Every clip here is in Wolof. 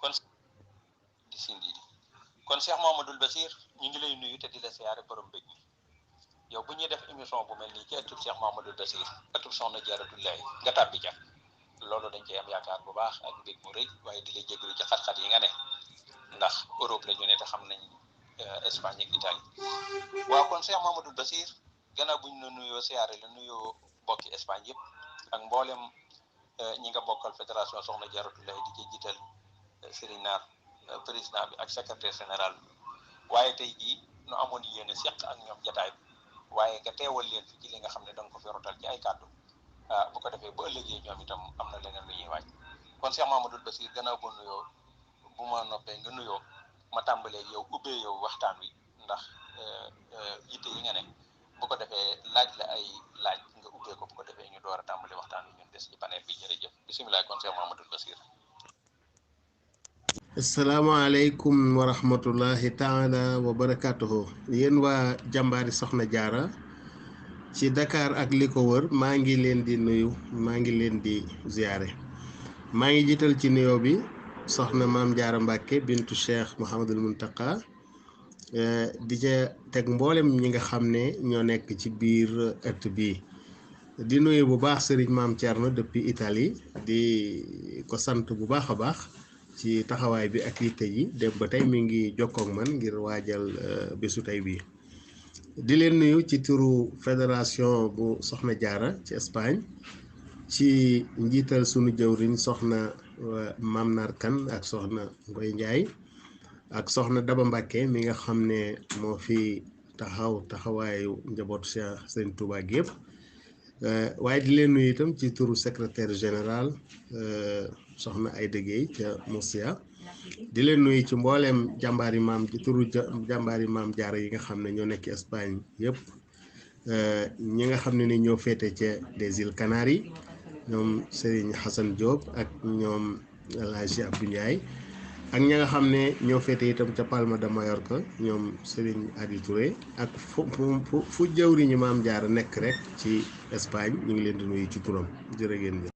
kon di sindi kon Cheikh Mouhamadoul Bachir ñu ngi lay nuyu te di la siyaare borom bëgg mi yow bu ñuy def émission bu mel nii ci ëttub Cheikh Mouhamadoul Bachir ëttub Soxna Jaaratullaahi nga tàbbi ca loolu dañ cey am yaakaar bu baax ak mbég mu rëy waaye di la jégalu ci xat-xat yi nga ne ndax Europe la ñu ne te xam nañ Espagne ak Italie waaw kon Cheikh Mouhamadoul Bachir gannaaw buñ la nuyoo siyaare la nuyoo bokki Espagne yëpp ak mboolem ñi nga bokkal fédération Soxna Jaaratullaahi di ci jiital Serigne Naar président bi ak secrétaire général bi waaye tey jii nu amoon yéene seq ak ñoom jataay bi waaye nga teewal leen fi ci li nga xam ne da nga ko fi rotal ci ay kàddu bu ko defee bu ëllëgee ñoom itam am na leneen lu ñuy waaj kon Cheikh Mouhamadoul Bachir gannaaw boo nuyoo bu ma noppee nga nuyoo ma tàmbalee yow ubbee yow waxtaan wi ndax yitte yi nga ne bu ko defee laaj la ay laaj nga ubbee ko bu ko defee ñu door a tàmbali waxtaan wi ñun des ci panel bi jërëjëf bisimilah kon Cheikh Mouhamadoul Bachir. asalaamaaleykum wa rahmatullahi taala wa barakatuhu yéen waa jàmbaari Soxna Jaara ci Dakar ak li ko wër maa ngi leen di nuyu maa ngi leen di ziyaare maa ngi jiital ci nuyoo bi soxna maam Jaara Mbàkke bintu Cheikh Mouhamadul Muntaqa di ca teg mboolem ñi nga xam ne ñoo nekk ci biir ëtt bi di nuyu bu baax sëriñ maam Thierno depuis Italie di ko sant bu baax a baax ci taxawaay bi ak yitte yi dem ba tey mi ngi jokkoog man ngir waajal bésu tey bii di leen nuyu ci turu fédération bu Soxna Jaara ci Espagne ci njiital sunu jëwriñ soxna Maam Naar Kan ak soxna Ngoy Njaay ak soxna Daba Mbàkke mi nga xam ne moo fi taxawaayu njabootu Cheikh Sëriñ Tuubaa gi yëpp waaye di leen nuyu itam ci turu secrétaire général soxna Ayda Gueye ca Murcia di leen nuyu ci mbooleem jàmbaari maam ci turu jàmbaari maam Jaara yi nga xam ne ñoo nekk Espagne yëpp ñi nga xam ne ni ñoo féete ca des îles Canaries ñoom Serigne Hassan Diop ak ñoom El Hadji Abdou Ndiaye ak ñi nga xam ne ñoo féete itam ca Palma de Mallorca ñoom Serigne Adi Touré ak fu jëwriñu maam Jaara nekk rek ci Espagne ñu ngi leen di nuyu ci turam jërë ngeen jëf.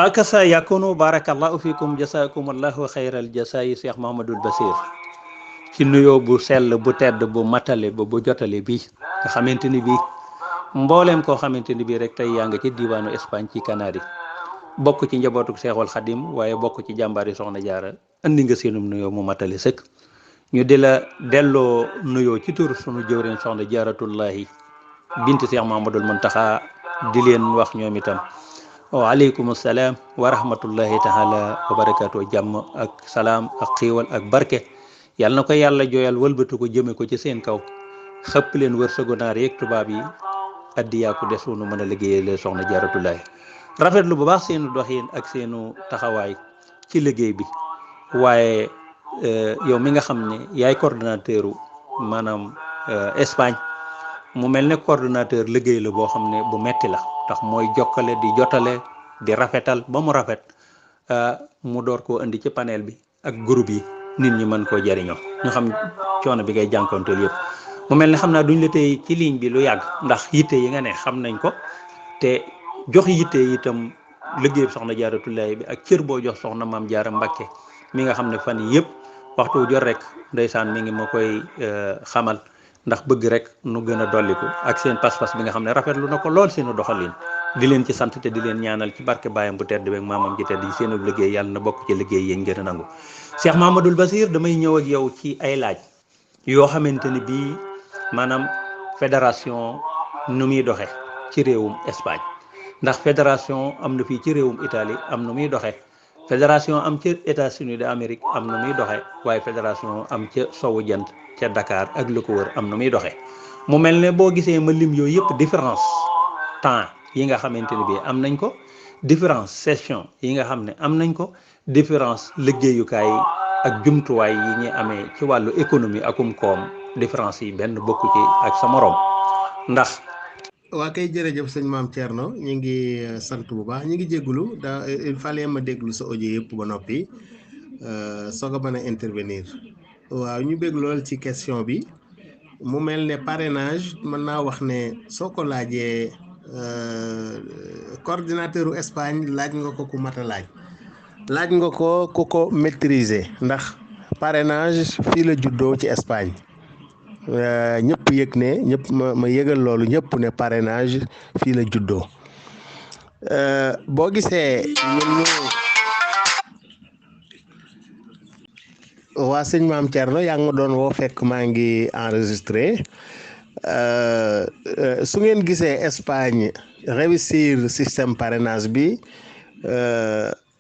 akasa yakunu barakallahu fikum jasakumullahu xayral jasaayi Cheikh Mouhamadoul Bachir ci nuyoo bu sell bu tedd bu matale bu jotale bi nga xamante ni bii mbooleem koo xamante ni bii rek tey yaa nga ci diwaanu Espagne ci Canaries bokk ci njabootu Seexul Xadim waaye bokk ci jàmbaari Soxna Jaara andi nga seenum nuyoo mu matale sëkk ñu di la delloo nuyoo ci tur sunu jëwriñ Soxna Jaaratullaahi bint Cheikh Mouhamadoul Muntaxa di leen wax ñoom itam waaleykum salaam wa rahmatullahi taala wa barakaatu jàmm ak salaam ak xiiwal ak barke yàlla na ko yàlla jooyal wëlbatu ko jëme ko ci seen kaw xëpp leen wërsëgu naar yeeg tubaab yi addiyaa ko des nu mën a liggéeyee Soxna Jaaratullaahi rafetlu bu baax seenu doxin ak seenu taxawaay ci liggéey bi waaye yow mi nga xam ne yaay coordonnateur maanaam Espagne mu mel ne coordonnateur liggéey la boo xam ne bu metti la ndax mooy jokkale di jotale di rafetal ba mu rafet mu door koo indi ci panel bi ak groupe yi nit ñi mën koo jariñoo ñu xam coono bi ngay jànkonteel yëpp mu mel ne xam naa duñ la tey ci ligne bi lu yàgg ndax yitte yi nga ne xam nañ ko te jox yitte itam liggéey Soxna Jaaratullaahi bi ak cër boo jox soxna Maam Jaara Mbàkke mi nga xam ne fan yii yëpp waxtu jot rek ndeysaan mi ngi ma koy xamal ndax bëgg rek nu gën a dolliku ak seen pas-pas bi nga xam ne rafetlu na ko lool seenu doxalin di leen ci sant te di leen ñaanal ci barke baayam bu tedd beeg maamam ji tedd yi seenu liggéey yàlla na bokk ci liggéey yéen ngeen a nangu Cheikh Mouhamadoul Bachir damay ñëw ak yow ci ay laaj yoo xamante ni bii maanaam fédération nu muy doxe ci réewum Espagne ndax fédération am na fii ci réewum Italie am nu muy doxe fédération am ca États-Unis d'Amérique am na muy doxe waaye fédération am ca sowu jant ca Dakar ak lu ko wër am na muy doxe mu mel ne boo gisee ma lim yooyu yëpp différence temps yi nga xamante ni bii am nañ ko différence session yi nga xam ne am nañ ko différence liggéeyukaay ak jumtuwaay yi ñuy amee ci wàllu économie akum koom différence yi benn bokku ci ak sa morom ndax waa kay jërëjëf sëñ maam Thierno ñu ngi sant bu baax ñu ngi jéggulu il fallait ma déglu sa audio yëpp ba noppi soog a mën a intervenir waaw ñu bégg lool ci question bi mu mel ne parrainage mën naa wax ne soo ko laajee coordinateur u Espagne laaj nga ko ku mat a laaj laaj nga ko ku ko maîtriser ndax parrainage fii la juddoo ci Espagne ñëpp yëg ne ñëpp ma yëgal loolu ñëpp ne parrainage fii la juddoo boo gisee ñun waa sëñ Maam Thierno yaa ngi ma doon woo fekk maa ngi enregistré su ngeen gisee Espagne réussir système parrainage bi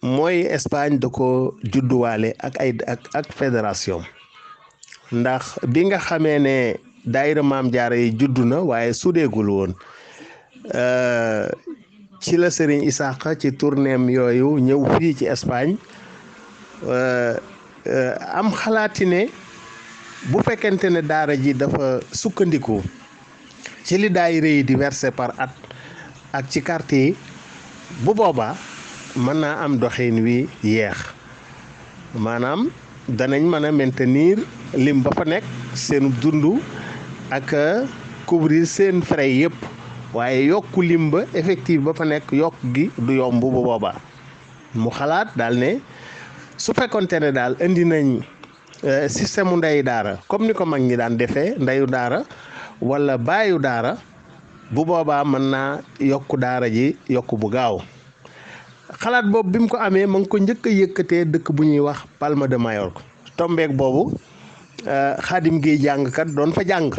mooy Espagne da ko judduwaale ak fédération ndax bi nga xamee ne daayira Maam Jaara yi juddu na waaye sudeegul woon ci la Serigne Isaaxa ci tournéem yooyu ñëw fii ci Espagne am xalaati ne bu fekkente ne daara ji dafa sukkandiku ci li daayira yi di verser par at ak ci carte yi bu boobaa mën naa am doxin wi yeex maanaam danañ mën a maintenir lim ba fa nekk seen dund ak couvrir seen frais yëpp waaye yokku lim ba effectif ba fa nekk yokk gi du yomb bu boobaa mu xalaat daal ne su fekkonte ne daal indi nañ système mu ndeyu daara comme ni ko mag ñi daan defee ndeyu daara wala baayu daara bu boobaa mën naa yokku daara ji yokku bu gaaw xalaat boobu bi mu ko amee ma ngi ko njëkk a yëkkatee dëkk bu ñuy wax Palma de Mallorca tombeek boobu Xaadim Géey jàngkat doon fa jàng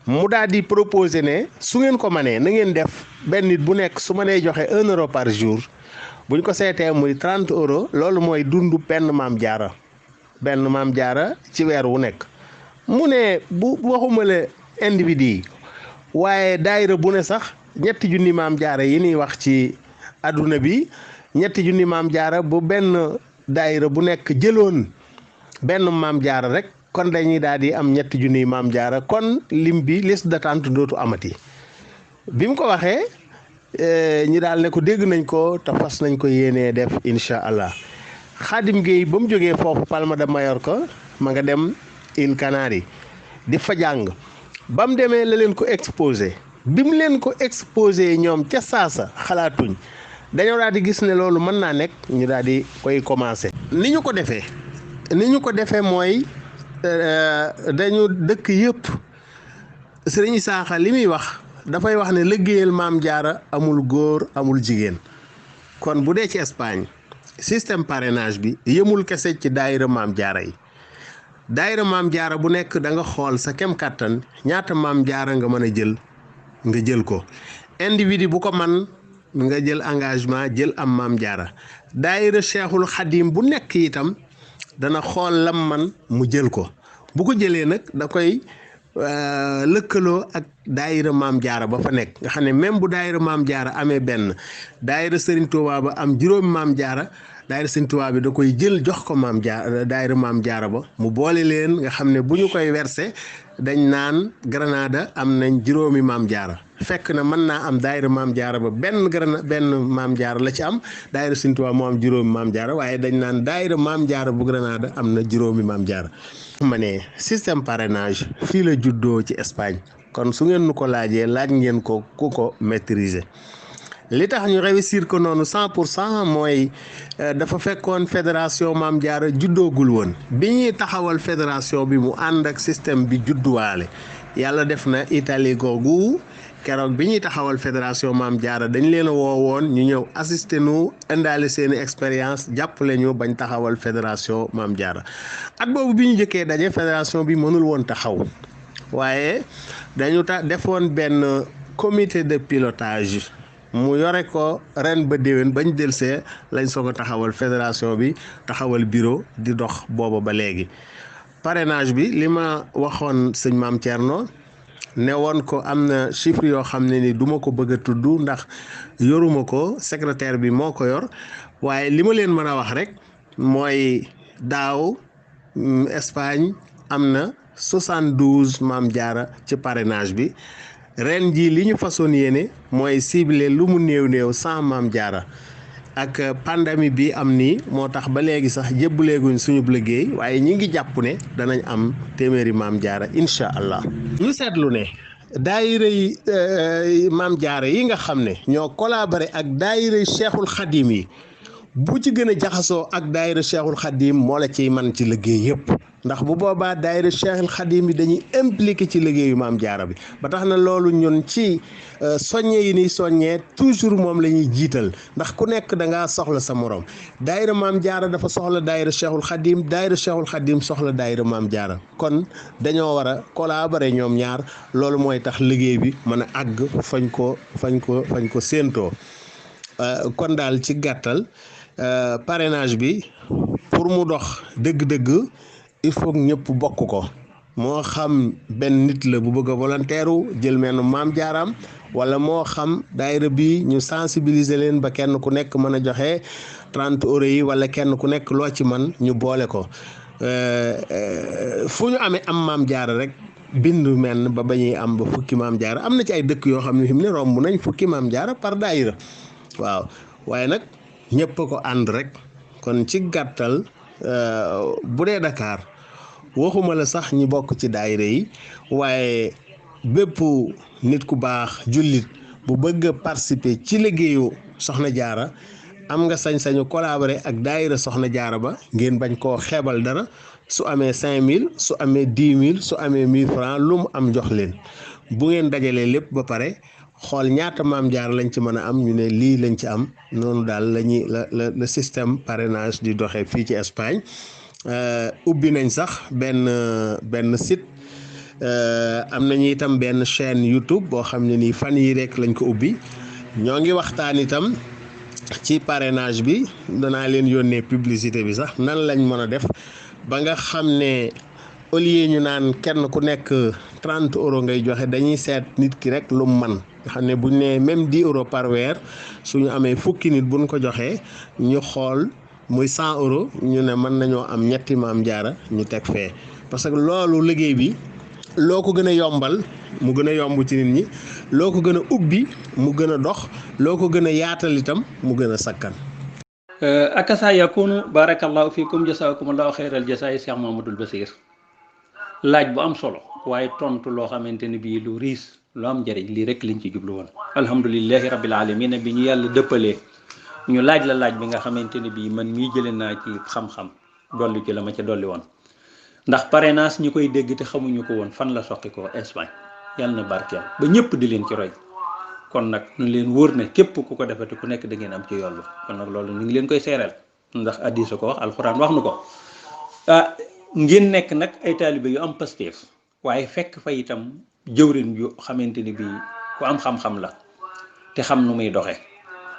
mu daal di proposé ne su ngeen ko manee na ngeen def benn nit bu nekk su ma nee joxe 1 euro par jour buñ ko seetee muy 30 euros loolu mooy dundu benn maam jaara ci weer wu nekk mu ne bu waxuma la individu yi waaye daayira bu ne sax 3 junni maam jaara yi ñuy wax ci adduna bi 3 junni maam jaara bu benn daayira bu nekk jëloon benn maam jaara rek kon dañuy daal di am 3 junni maam jaara kon lim bi liste d'attente dootu amati bi mu ko waxee ñi daal ne ko dégg nañ ko te fas nañ ko yéenee def incha allah Xaadim Géey ba mu jógee foofu Palma de Mallorca ma nga dem Îles Canaries di fa jàng ba mu demee la leen ko exposé bi mu leen ko exposé ñoom ca saasa xalaatuñ dañoo daal di gis ne loolu mën naa nekk ñu daal di koy commencé. ni ñu ko defee mooy dañu dëkk yëpp Sëriñ Isaaxa li muy wax dafay wax ne liggéeyal maam jaara amul góor amul jigéen kon bu dee ci Espagne système parrainage bi yëmul kese ci daayira maam jaara yi daayira maam jaara bu nekk da nga xool sa kem kàttan ñaata maam jaara nga mën a jël nga jël ko individu bu ko man nga jël engagement jël am maam jaara daayira Cheikhul Xadim bu nekk itam dana xool lam man mu jël ko bu ko jëlee nag da koy lëkkaloo ak daayira maam jaara ba fa nekk nga xam ne même bu daayira maam jaara amee benn daayira Serigne Touba ba am juróomi maam jaara daayira Serigne Touba bi da koy jël jox ko maam jaara daayira maam jaara ba mu boole leen nga xam ne bu ñu koy verser dañ naan Granada am nañ juróomi maam jaara fekk na mën naa am daayira maam jaara ba benn maam jaara la ci am daayira Serigne Touba moo am juróomi maam jaara waaye dañ naan daayira maam jaara bu Granada am na juróomi maam jaara. ma ne système parrainage fii la juddoo ci Espagne kon su ngeen nu ko laajee laaj ngeen ko ku ko maîtriser li tax ñu réussir ko noonu 100% mooy dafa fekkoon fédération maam jaara juddoogul woon bi ñuy taxawal fédération bi mu ànd ak système bi judduwaale yàlla def na Italie googu keroog bi ñuy taxawal fédération maam jaara dañ leen a woowoon ñu ñëw assister nu indaale seeni expérience jàppale ñu bañ taxawal fédération maam jaara at boobu bi ñu jëkkee daje fédération bi mënul woon taxaw waaye dañu defoon benn comité de pilotage mu yore ko ren ba déwén bañ delsee lañ soog a taxawal fédération bi taxawal bureau di dox booba ba léegi parrainage bi li ma waxoon sëñ Maam Thierno ne woon ko am na chiffre yoo xam ne ni duma ko bëgg a tudd ndax yoruma ko secrétaire bi moo ko yor waaye li ma leen mën a wax rek mooy daaw Espagne am na 72 maam jaara ci parrainage bi ren jii li ñu façon yéene mooy ciblé lu mu néew 100 maam jaara ak pandémie bi am nii moo tax ba léegi sax jébbaleeguñ suñu liggéey waaye ñi ngi jàpp ne danañ am téeméeri maam jaara incha allah. ñu seetlu ne daayira yi maam jaara yi nga xam ne ñoo collaboré ak daayira Cheikhul Khadim yi bu ci gën a jaxasoo ak daayira Cheikhul Khadim moo la ciy man ci liggéey yëpp ndax bu boobaa daayira Cheikhul Khadim bi dañuy impliqué ci liggéeyu maam jaara bi ba tax na loolu ñun ci soññe yi ni soññee toujours moom la ñuy jiital ndax ku nekk da ngaa soxla sa morom daayira maam jaara dafa soxla daayira Cheikhul Khadim daayira Cheikhul Khadim soxla daayira maam jaara kon dañoo war a collaborer ñoom ñaar loolu mooy tax liggéey bi mën a àgg fañ ko séentoo kon daal ci gàttal parrainage bi pour mu dox dëgg-dëgg il faut que ñëpp bokk ko moo xam benn nit la bu bëgg a volontaire jël menn maam jaaraam wala moo xam daayira bi ñu sensibiliser leen ba kenn ku nekk mën a joxe 30 euros yi wala kenn ku nekk loo ci man ñu boole ko fu ñu amee am maam jaara rek bindu menn ba ñuy am ba fukki maam jaara am na ci ay dëkk yoo xam ne fi mu ne romb nañ fukki maam jaara par daayira waaw waaye nag ñëpp ko ànd rek kon ci gàttal bu dee Dakar waxuma la sax ñi bokk ci daayira yi waaye bépp nit ku baax jullit bu bëgg a participer ci liggéeyu Soxna Jaara am nga sañ-sañu collaborer ak daayira Soxna Jaara ba ngeen bañ koo xeebal dara su amee 5000 su amee 10 000 su amee 1000 francs lu mu am jox leen bu ngeen dajalee lépp ba pare xool ñaata maam jaar lañ ci mën a am ñu ne lii lañ ci am noonu daal la système parrainage di doxee fii ci Espagne ubbi nañ sax benn site am nañu itam benn chaîne YouTube boo xam ne nii fan yi rek lañ ko ubbi ñoo ngi waxtaan itam ci parrainage bi danaa leen yónnee publicité bi sax nan lañ mën a def ba nga xam ne au lieu ñu naan kenn ku nekk 30 euros ngay joxe dañuy seet nit ki rek lu mu man nga xam ne buñ ne même 10 euros par weer suñu amee fukki nit buñ ko joxee ñu xool muy 100 euros ñu ne mën nañoo am ñetti maam jaara ñu teg fee parce que loolu liggéey bi loo ko gën a yombal mu gën a yomb ci nit ñi loo ko gën a ubbi mu gën a dox loo ko gën a yaatal itam mu gën a sakkan. akasa yakunu barakallahu fikum jasakumullahu xeyral jasaay Cheikh Mamadou Bassir laaj bu am solo waaye tontu loo xamante ne bii lu riis lu am njëriñ lii rek liñ ci jublu woon alhamdulillahi rabbil alamin bi ñu yàlla dëppalee ñu laaj la laaj bi nga xamante ne bii man mii jëlee naa ci xam-xam dolli ci la ma ca dolli woon ndax parrainage ñi koy dégg te xamuñu ko woon fan la soqi ko Espagne yàlla na barkeel ba ñëpp di leen ci roy kon nag ñu leen wóor ne képp ku ko defati ku nekk da ngeen am ci yoon kon nag loolu ñu ngi leen koy seereel ndax hadiis ko wax alxuraan wax nu ko ngeen nekk nag ay taalibe yu am pasteef waaye fekk fa itam jëwrin yu xamante ni bii ku am xam-xam la te xam nu muy doxee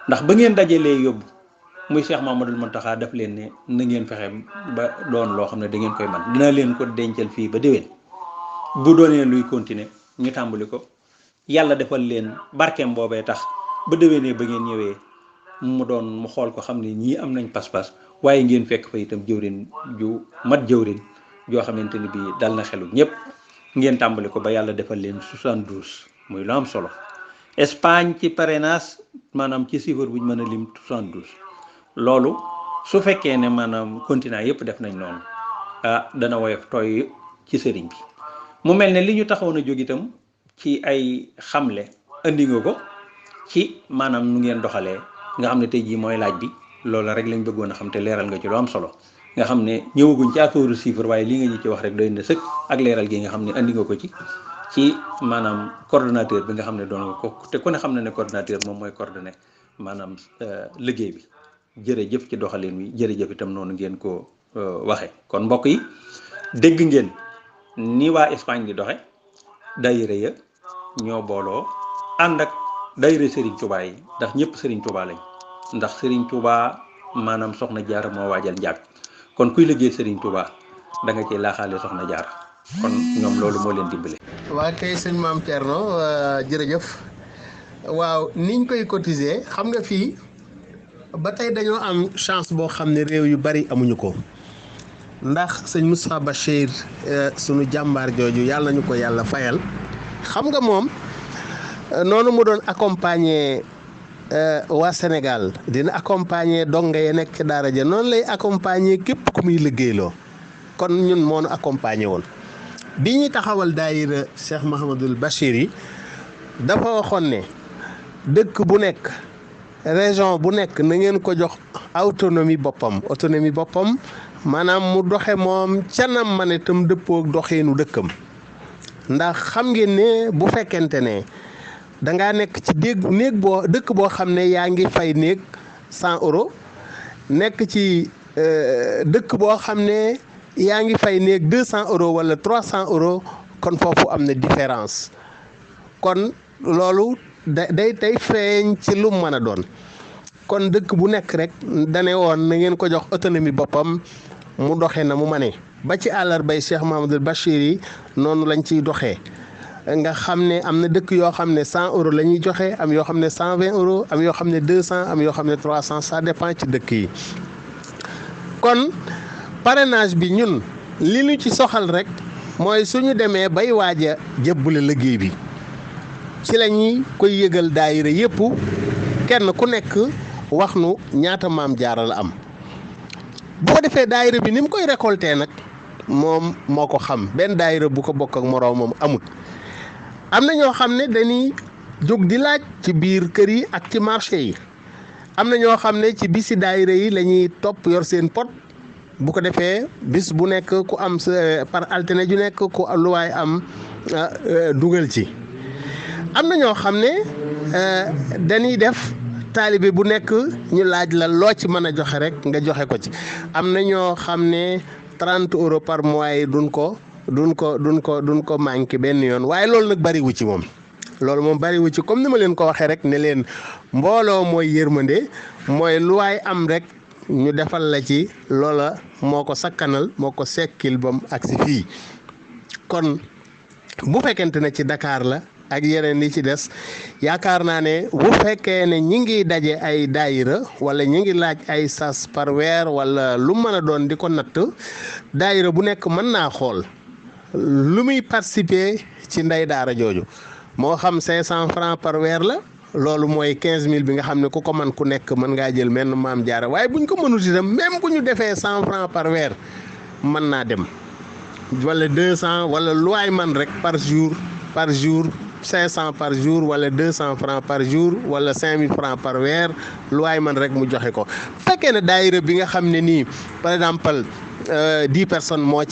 ndax ba ngeen dajalee yóbbu muy Cheikh Mamadou Mountakha def leen ne na ngeen fexe ba doon loo xam ne da ngeen koy man dina leen ko dencal fii ba déwén bu doonee luy continuer ñu tàmbali ko yàlla defal leen barkeem boobee tax ba déwénee ba ngeen ñëwee mu doon mu xool ko xam ne ñii am nañ pas-pas waaye ngeen fekk fa itam jëwrin ju mat jëwrin joo xamante ni bii dal na xelu ñëpp ngeen tàmbali ko ba yàlla defal leen 72 muy lu am solo Espagne ci parrainage maanaam ci chiffre bu ñu mën a lim 72 loolu su fekkee ne maanaam continent yëpp def nañ noonu dana woyof tooy ci sëriñ bi mu mel ne li ñu taxawoon a jóg itam ci ay xamle andi nga ko ci maanaam nu ngeen doxalee nga xam ne tey jii mooy laaj bi loolu rek lañ bëggoon a xam te leeral nga ci lu am solo nga xam ne ñëwaguñ ci affaire chiffre waaye li nga ñu ci wax rek doy na sëkk ak leeral gi nga xam ne andi nga ko ci maanaam coordonnateur bi nga xam ne doon nga ko te ku ne xam ne ne coordonnateur moom mooy coordonné maanaam liggéey bi jërëjëf ci doxalin wi jërëjëf itam noonu ngeen ko waxe kon mbokk yi dégg ngeen ni waa Espagne di doxe daayira ya ñoo booloo ànd ak daayira Serigne Touba yi ndax ñëpp Serigne Touba lañ ndax Serigne Touba maanaam Soxna Jaara moo waajal njaag kon kuy liggéey Serigne Touba da nga ciy laaxaale Soxna Jaara kon ñoom loolu moo leen dimbale. waa kay sëñ Maam Thierno jërëjëf waaw niñ koy cotiser xam nga fii ba tey dañoo am chance boo xam ne réew yu bari amuñu ko ndax sëñ Moustapha Bachir sunu jàmbaar jooju yàlla nañu ko yàlla fayal xam nga moom noonu mu doon accompagner waa Sénégal dina accompagner donga ya nekk ci daara ja noonu lay accompagner képp ku muy liggéeyloo kon ñun moo nu accompagner woon bi ñuy taxawal daayira Cheikh Mahamadul Bachir yi dafa waxoon ne dëkk bu nekk région bu nekk na ngeen ko jox autonomie boppam maanaam mu doxe moom canam ma ne tam dëppook doxeenu dëkkam ndax xam ngeen ne bu fekkente ne dangaa nekk ci dëkk boo xam ne yaa ngi fay néeg 100 euros nekk ci dëkk boo xam ne yaa ngi fay néeg 200 euros wala 300 euros kon foofu am na différence kon loolu day feeñ ci lu mën a doon kon dëkk bu nekk rek dane woon na ngeen ko jox autonomie boppam mu doxe na mu mane ba ci àllarbay Cheikh Mahamadul Bachir yi noonu lañ ciy doxee nga xam ne am na dëkk yoo xam ne 100 euros la ñuy joxe am yoo xam ne 120 euros am yoo xam ne 200 am yoo xam ne 300 ça dépend ci dëkk yi kon parrainage bi ñun li ñu ci soxal rek mooy suñu demee bay waaj a jébbale liggéey bi ci la ñuy koy yëgal daayira yépp kenn ku nekk wax nu ñaata maam jaara la am boo defee daayira bi ni mu koy récolter nag moom moo ko xam benn daayira bu ko bokk ak moroomam amut am na ñoo xam ne dañuy jóg di laaj ci biir kër yi ak ci marché yi am na ñoo xam ne ci bisi daayira yi la ñuy topp yor seen pot bu ko defee bis bu nekk ku am par altine ju nekk ku lu waay am dugal ci am na ñoo xam ne dañuy def taalibe bu nekk ñu laaj la loo ci mën a joxe rek nga joxe ko ci am na ñoo xam ne 30 euros par mois yi duñ ko manqué benn yoon waaye loolu nag bariwu ci moom loolu moom bariwu ci comme ni ma leen ko waxee rek ne leen mbooloo mooy yërmande mooy lu waay am rek ñu defal la ci loola moo ko sakkanal moo ko sekkil bam ak si fii kon bu fekkente ne ci Dakar la ak yeneen yi ci des yaakaar naa ne bu fekkee ne ñi ngi daje ay daayira wala ñi ngi laaj ay sas par weer wala lu mën a doon di ko natt daayira bu nekk mën naa xool lu muy participer ci ndey daara jooju moo xam 500 francs par weer la loolu mooy 15000 bi nga xam ne ku ko man ku nekk mën ngaa jël menn maam jaara waaye buñ ko mënut itam même bu ñu defee 100 francs par weer mën naa dem wala 200 wala lu waay man rek par jour 500 par jour wala 200 francs par jour wala 5000 francs par weer lu waay man rek mu joxe ko fekkee ne daayira bi nga xam ne nii par exemple 10 personnes moo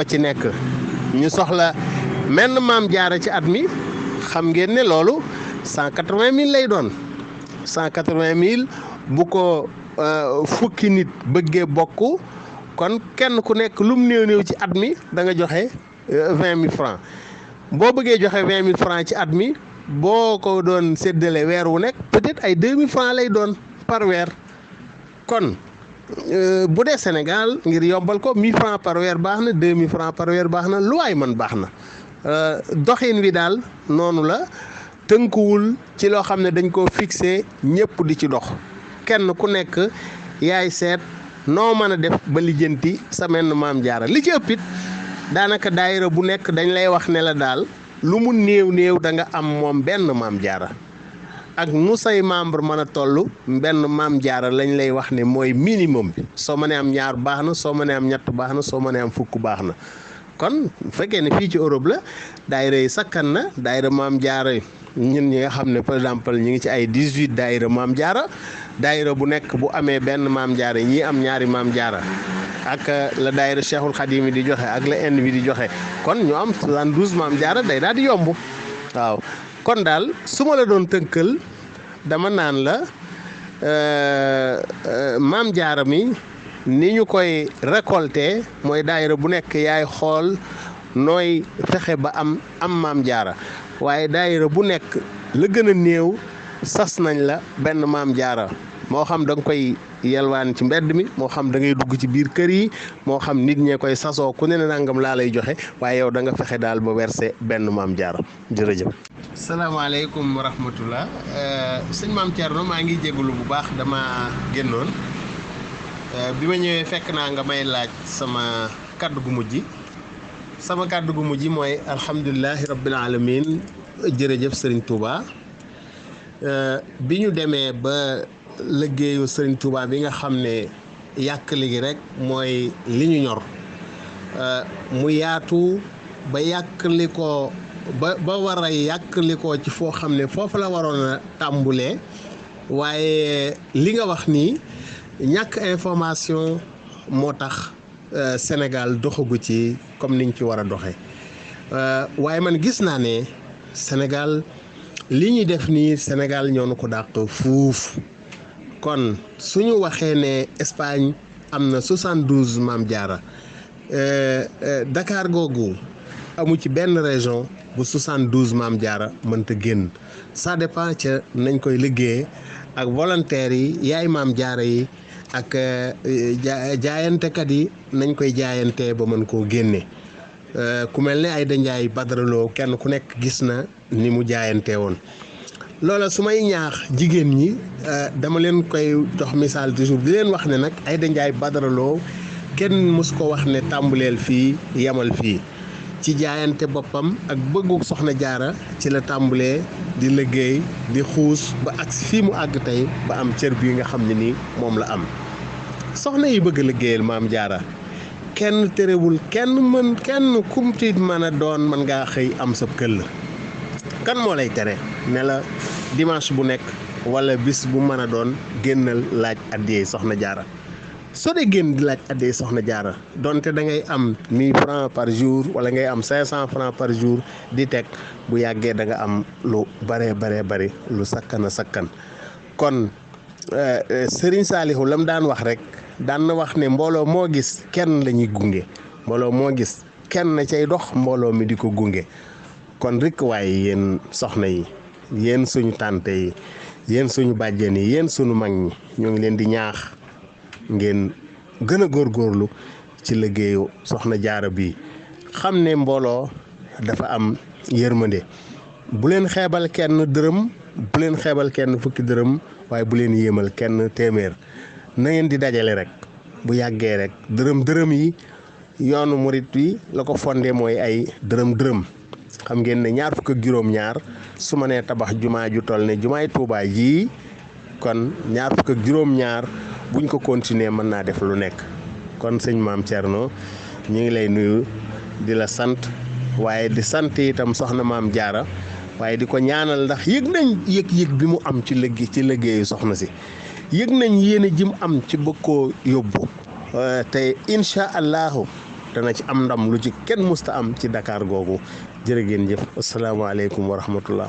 ci nekk ñu soxla menn maam jaara ci at mi xam ngeen ne loolu 180 000 lay doon 180 000 bu ko fukki nit bëggee bokk kon kenn ku nekk lum néew ci at mi da nga joxe 20 000 francs boo bëggee joxe 20 000 francs ci at mi boo ko doon séddale weer wu nekk peut-être ay 2000 francs lay doon par weer kon bu dee Sénégal ngir yombal ko 1000 francs par weer baax na 2000 francs par weer baax na lu waay man baax na doxin wi daal noonu la tënkuwul ci loo xam ne dañ koo fixé ñëpp di ci dox kenn ku nekk yaay seet noo mën a def ba lijjanti sa menn maam jaara li ci ëpp it daanaka daayira bu nekk dañ lay wax ne la daal lu mu néew da nga am moom benn maam jaara ak nu say membre mën a toll benn maam jaara lañ lay wax ne mooy minimum bi soo mënee am ñaar baax na soo mënee am ñett baax na soo mënee am fukk baax na kon bu fekkee ne fii ci Europe la daayira yi sakkan na daayira maam jaara ñun ñi nga xam ne par exemple ñu ngi ci ay 18 daayira maam jaara daayira bu nekk bu amee benn maam jaara ñii am ñaari maam jaara ak la daayira Cheikhul Khadim yi di joxe ak la Inde bi di joxe kon ñu am 72 maam jaara day daal di yomb waaw kon daal su ma la doon tënkal dama naan la maam jaara mi ni ñu koy récolter mooy daayira bu nekk yaay xool nooy fexe ba am maam jaara waaye daayira bu nekk la gën a néew sas nañ la benn maam jaara moo xam da nga koy yelwaan ci mbedd mi moo xam da ngay dugg ci biir kër yi moo xam nit ñee koy sasoo ku ne nangam laa lay joxe waaye yow da nga fexe daal ba verser benn maam jaara jërëjëf. salaamaaleykum wa rahmatullah sëñ maam Thierno maa ngi jégalu bu baax dama génnoon bi ma ñëwee fekk naa nga may laaj sama kaddu gu mujj mooy alhamdulilahi rabbil alamin jërëjëf Serigne Touba bi ñu demee ba liggéeyu Serigne Touba bi nga xam ne yàkkali gi rek mooy li ñu ñor mu yaatu ba yàkkali ko ba war a yàkkali ko ci foo xam ne foofu la waroon a tàmbulee waaye li nga wax nii ñàkk information moo tax Sénégal doxagu ci comme niñ ci war a doxee waaye man gis naa ne Sénégal li ñuy def nii Sénégal ñoo nu ko dàq fuuf kon suñu waxee ne Espagne am na 72 Maam Jaara Dakar googu amu ci benn région bu 72 Maam Jaara mënta génn ça dépend ca nañ koy liggéeyee ak volontaires yi yaay Maam Jaara yi ak jaayantekat yi nañ koy jaayantee ba mën koo génne ku mel ne Aïda Ndiaye Badara Lo kenn ku nekk gis na ni mu jaayantee woon loola su may ñaax jigéen ñi dama leen koy jox misaal toujours di leen wax ne nag Aïda Ndiaye Badara Lo kenn mus ko wax ne tàmbuleel fii yamal fii ci jaayante boppam ak bëggu soxna jaara ci la tàmbulee di liggéey di xuus ba agsi fii mu àgg tey ba am cër bii nga xam ne nii moom la am soxna yi bëgg liggéeyal Maam Jaara kenn terewul kenn kumtit mën a doon mën ngaa xëy am sa këll kan moo lay tere ne la dimanche bu nekk wala bis bu mën a doon génnal laaj addiyee soxna jaara soo dee génn di laaj addiyee soxna jaara donte da ngay am 1000 francs par jour wala ngay am 500 francs par jour di teg bu yàggee da nga am lu bare lu sakkan kon Serigne Saliou lam daan wax rek daan na wax ne mbooloo moo gis kenn la ñuy gunge mbooloo moo gis kenn cay dox mbooloo mi di ko gunge kon rek waaye yéen soxna yi yéen suñu tante yi yéen suñu bàjjen yi yéen suñu mag ñi ñoo ngi leen di ñaax ngeen gën a góorgóorlu ci liggéeyu soxna jaara bi xam ne mbooloo dafa am yërmande bu leen xeebal kenn dërëm bu leen xeebal kenn fukki dërëm waaye bu leen yéemal kenn téeméer na ngeen di dajale rek bu yàggee rek dërëm yi yoonu murit wi la ko fondé mooy ay dërëm xam ngeen ne 22 su ma nee tabax jumaa ju toll ne jumaay Tuubaa ji kon 22 buñ ko continuer mën naa def lu nekk kon sëñ Maam Thierno ñu ngi lay nuyu di la sant waaye di sant itam soxna Maam Jaara waaye di ko ñaanal ndax yëg nañ yëg bi mu am ci liggéeyu soxna si yëg nañ yéene ji mu am ci bëgg koo yóbbu te incha allahu dana ci am ndam lu ci kenn musta am ci Dakar googu jërë ngeen jëf asalaamaaleykum wa rahmatullah